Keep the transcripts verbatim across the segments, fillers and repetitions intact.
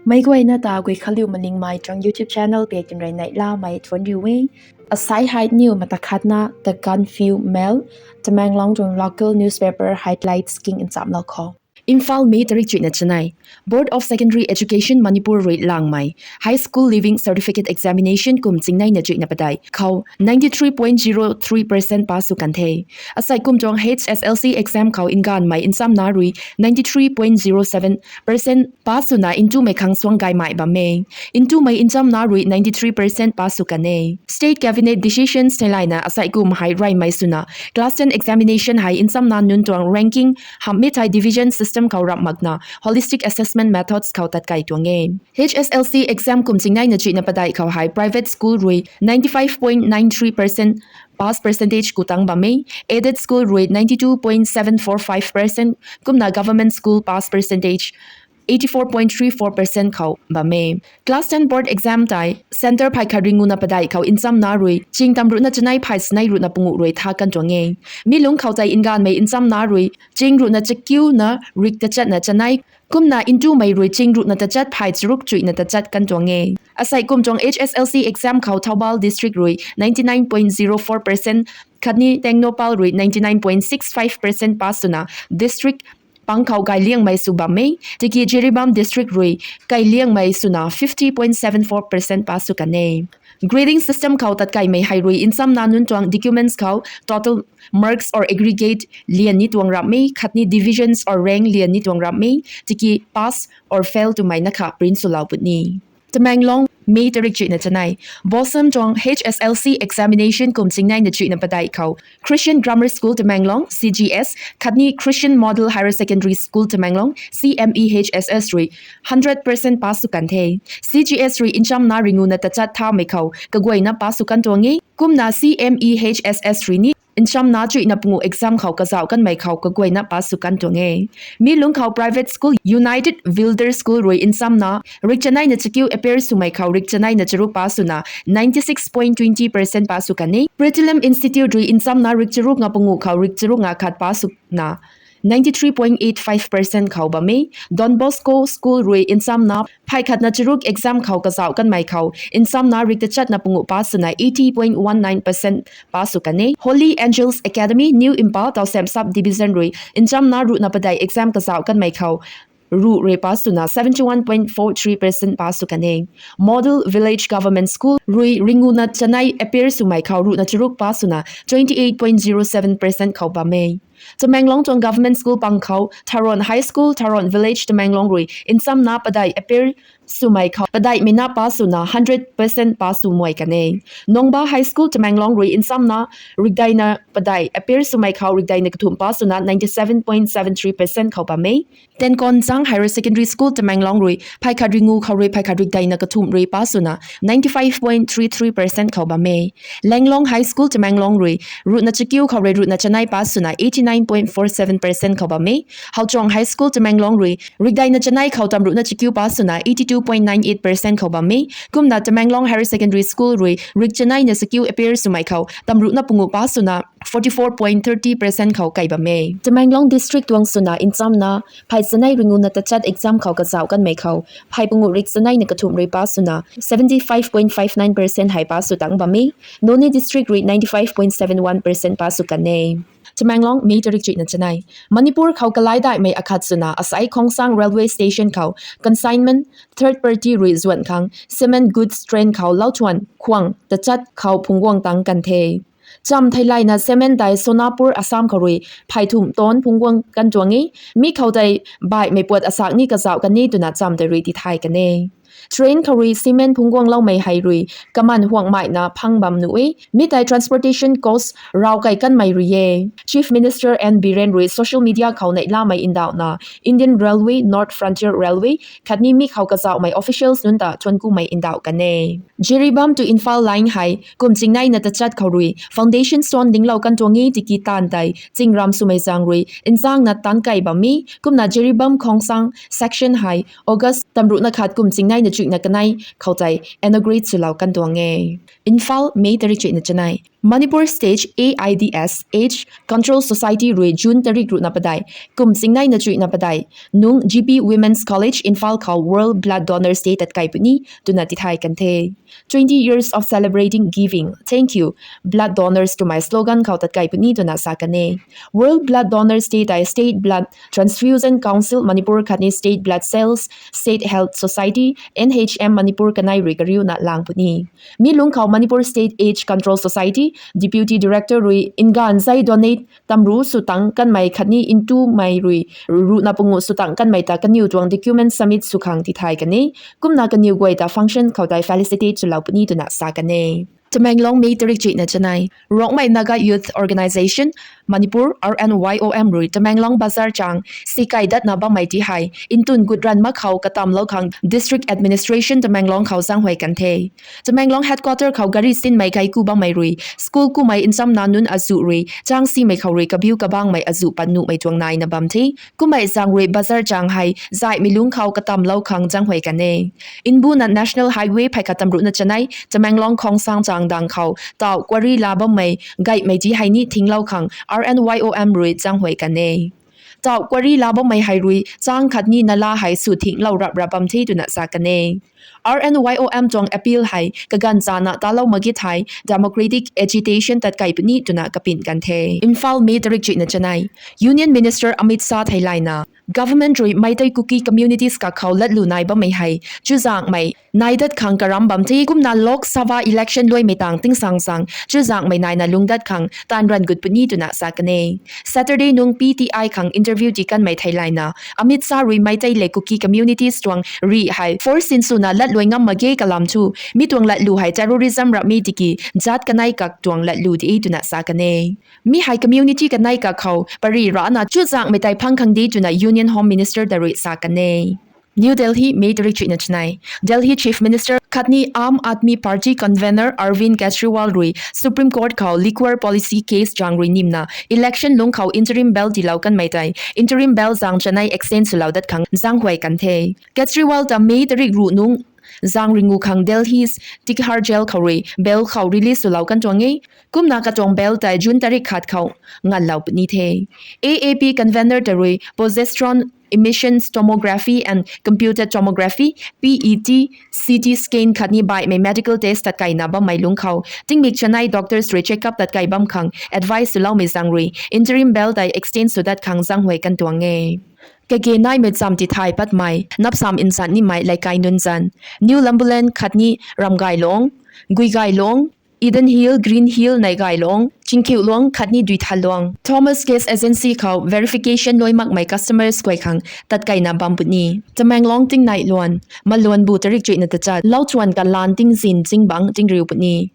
Meic guayna ta Guikhanliu Malingmei tuang YouTube channel biak tin rui neihlamei thuanc riu e. Asai hei niw mata khatna The Gaanphiu Mail, Tamenglong tuang local newspaper highlights king nchamlou khou. Imphal, May tarik chuihna chanei. Board of Secondary Education Manipur rui langmei High School Leaving Certificate Examination kum chingneina chuihna padeih khou ninety three point zero three percent pass sw kan the. Asei kum tuang H S L C exam khou nganvmei nchamna rui ninety three point zero seven percent pass swna ntumei khang suang gaymei bam e. Ntumei nchamna rui ninety three percent pass sw kan e. State Cabinet decisions theilayna asei kum hei reymei swna class ten examination hei nchamna nunc tuang ranking hamhmei thei division system khou ramh makna holistic assessment methods khou tatkai tuang e. H S L C exam kum chingneina chuihna padeih khou hei private school rui ninety five point nine three percent pass percentage ku tang bam e, aided school rui ninety two point seven four five percent, kumna government school pass percentage eighty four point three four percent khou bam e. Class ten board exam tei center phay khat ringuna padeih khou nchamna rui ching tamruhna chanei phay chanei ruhna pungu rui tha kan tuang e. Mi lungc khou tei nganvmei nchamna rui ching ruhna chakiuna rik tachatna chanei, kumna ntumei rui ching ruhna tachat phay charuk chuihna tachat kan tuang e. Asei kum tuang H S L C exam khou Thoubal district rui ninety nine point zero four percent khatni Tengnoupal rui ninety nine point six five percent pass swna district pang khou gayliangmei sw bam e, tiki Jiribam district rui gayliangmei swna fifty point seven four percent pass sw kan e. Grading system khou tatkaimei hei rui nchamna nunc tuang documents khou total marks or aggregate lian ni tuang ramh e, khatni divisions or rank lian ni tuang ramh e, tiki pass or fail twmei na kha print swlou puni. Tamenglong, May tarik chuihna chanei. BOSEM tuang H S L C examination kum chingneina chuihna padeih khou Christian Grammar School Tamenglong, C G S, khatni Christian Model Higher Secondary School Tamenglong, C M E H S S rui hundred percent pass sw kan the. C G S rui nchamna ringuna tachat thamei khou kaguayna pass sw kan tuang e. Kumna C M E H S S rui ni nchamna chuihna pungu exam khou kazauh kanmei khou kaguayna pass sw kan tuang e. Mi lungc khou private school United Wilder School rui nchamna rik chaneina chakiu appear swmei khou rik chaneina charuk pass swna ninety six point twenty percent pass sw kan e. Pratilum Institute rui nchamna rik charuk nga pungu khou rik charuk nga khat pass swna ninety three point eight five percent khou bam e. Don Bosco School rui nchamna phay khatna charuk exam khou kazauh kanmei khou nchamna rik tachatna pungu pass swna eighty point one nine percent pass sw kan e. Holy Angels Academy, New Imphal, Tousem Sub Division rui nchamna ruhna padeih exam kazauh kanmei khou ruh rui pass swna seventy one point four three percent pass sw kan e. Model Village Government School rui ringuna chanei appear swmei khou ruhna charuk pass swna twenty eight point zero seven percent khou bam e. Tamenglong tuang Government School pang khou Tharon High School, Tharon Village, Tamenglong rui nchamna padeih appear swmei khou padeihmei na pass swna hundred percent pass sw muai kan e. Nongba High School, Tamenglong rui nchamna rikdeina padeih appear swmei khou rikdeina kathumh pass swna ninety seven point seven three percent khou bam e. Tenkonchang Higher Secondary School, Tamenglong rui phay khat ringu khou rui phay khat rikdeina kathumh rui pass swna ninety five point three three percent khou bam e. Lenglong High School, Tamenglong rui ruhna chakiu khou rui ruhna chanei pass swna eighty nine point four seven percent khou bam e. Hauchong High School, Tamenglong rui rikdeina chanei khou tamruhna chakiu pass swna eighty two point nine eight percent khou bam e. Kumna Tamenglong Higher Secondary School rui rik chaneina chakiu appear swmei khou tamruhna pungu pass swna forty four point thirty percent khou kai bam e. Tamenglong District tuang swna nchamna phay chanei ringuna tachat exam khou kazauh kanmei khou phay pungu rik chaneina kathumh rui pass swna seventy five point five nine percent hei pass sw tang bam e. Noney District rui ninety five point seven one percent pass sw kan e. Tamenglong, May tarik chuihna chanei. Manipur khou kalai daihmei akhat swna asai Khongsang Railway Station khou consignment third party rui zuan khang cement goods train khou lauchuan khwang tachat khou phungcguang tang kan the. Cham theilayna cement tei Sonapur, Assam khou rui phaythumh ton phungcguang kan tuang e. Mi khou tei baihmei puat asak ni kazauh kan e twna cham tei rui tithay kan e. Train khou rui cement phungcguangloumei hei rui kaman huangmaina phang bam nuh e. Mi tei transportation cost rav kai kanmei rui e. Chief Minister N Biren rui social media khou neihlamei ndauhna Indian Railway, North Frontier Railway khatni mi khou kazauhmei officials nunc ta thuanckumei ndauh kan e. Jiribam to Imphal line hei kum chingneina tachat khou rui foundation stone dinglou kan tuang e tiki taanv tei chingram swmei zaeng rui nchangna taanc kai bam e. Kumna Jiribam Khongsang section hei August tamruhna khat kum chingneina chuihna kanei khou tei inaugurate swlou kan tuang e. Imphal, May tarik chuihna chanei. Manipur State AIDS Control Society rui June tarik ruhna padeih, kum singnei na chuihna padeih nung G P Women's College, Imphal khou World Blood Donors Day tatkai puni twna tithay kan the. Twenty years of celebrating giving. Thank you, blood donors twmei slogan khou tatkai puni twna sa kan e. World Blood Donors Day tei State Blood Transfusion Council Manipur khatni State Blood Cells, State Health Society, N H M Manipur kanei rui kariuna lang puni. Mi lungc khou Manipur State AIDS Control Society Deputy Director rui nganv zai donate tamru sw tang kanmei khatni ntumei rui ruhna panguh sw tang kanmei ta kaniw tuang document submit sw khang tithay kan e. Kumna kaniw guay ta function khou tei felicitate swlou puni twna sa kan e. Tamenglong, May tarik chuihna chanei. Rongmei Naga Youth Organisation Manipur, R N Y O M rui Tamenglong Bazar chang sikai datna bammei ti hei ntun gut ranv mak khou katamlou khang District Administration Tamenglong khou zaenghuay kan the. Tamenglong Headquarter khou gari sinmei gaiku bammei rui school kumei nchamna nunc azuh rui chang simei khou rui kabiu kabangmei azuh pat nuhmei tuang naina bam the. Kummei zaeng rui bazar chang hei zaihmei lungc khou katamlou khang zaenghuay kan e. Nbuna National Highway phey khat tamruhna chanei Tamenglong Khongsang chang dang khou tauh quarry la bammei gaymei ti hei ni thinglou khang R N Y O M rui zaenghuay kan e. Tauh quarry la bammei hei rui chang khatni nala hei sw thinglou rap rap bam the twna sa kan e. R N Y O M tuang appeal hei kaganv chana talou mak ge thei democratic agitation tatkai puni twna kapin kan the. Imphal, May tarik chuihna chanei. Union Minister Amit Shah theilayna, government rui Meitei Kuki communities kakhou latlu nai bammei hei chuzaenghmei nai dat khang karam bam the. Kumna Lok Sabha election luaimei tang tingsang sang chuzaenghmei naina lungc dat khang taanv ranv gut puni twna sa kan e. Saturday nung P T I khang interview ti kanmei theilayna, Amit Shah rui Meitei le Kuki communities tuang rih hei force sinswna latluai ngam mak ge kalam thu, mi tuang latlu hei terrorism rapmei tiki jat kanei kak tuang latlu di e twna sa kan e. Mi hei community kanei kak khou pary rana chuzaenghmei tei phang khang di twna Union Home Minister ta rui sa kan e. New Delhi, May tarik chuihna chanei. Delhi Chief Minister khatni Aam Aadmi Party convenor Arvind Kejriwal rui Supreme Court khou liquor policy case chang rui nimna election lungc khou interim bail tiilou kanmei tei interim bail zaeng chanei extend swlou dat khang zaenghuay kan the. Kejriwal ta May tarik ruh nung zaeng ringu khang Delhi Tihar Jail khou rui bail khou release swlou kan tuang e. Kumna katuang bail tei June tarik khat khou nganlou puni the. A A P convenor ta rui progesterone emission tomography and computed tomography, P E T, C T scan khatni baihmei medical test tatkaina bammei lungc khou tingmik chanei doctors rui check up tatkai bam khang advice swloumei zaeng rui interim bail tei extend sw dat khang zaenghuay kan tuang e. Kage naimei cham tithay patmei napsam nchan nimei leikai nunc zanc, New Lumberland khatni Ramgailong, Guigailong, Eden Hill, Green Hill, Neihgailong, Chingkhiuluang khatni Duithanluang. Thomas Gas Agency khou verification luai makmei customers guay khang tatkaina bam puni. Tamenglong tingnai luan, maluanbu tarik chuihna tachat, lauchuan kalan tingzin zingbangc tingriu puni.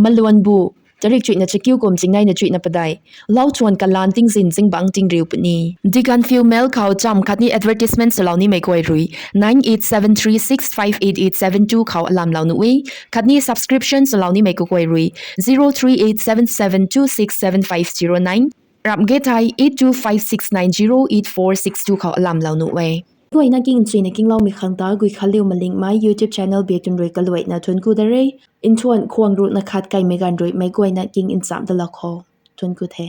Maluanbu tarik chuihna chakiu kum chingneina chuihna padeih, lauchuan kalan tingzin zingbangc tingriu puni. Diganfiu Mail khou cham khatni advertisement swlou nimei guay rui nine eight seven three six five eight eight seven two khou alamlou nuh e. Khatni subscription swlou nimei kaguay rui zero three eight seven seven two six seven five zero nine, ramh ge thei eight two five six nine zero eight four six two khou alamlou nuh e. Guayna king nchuina kingloumei khang ta Guikhanliu Malingmei YouTube channel biak tun rui kaluaina thuanc ku da re. Nthuan khwang ruhna khat kaimei ganv rui meic guayna king nchamh dalou khou thuanc ku the.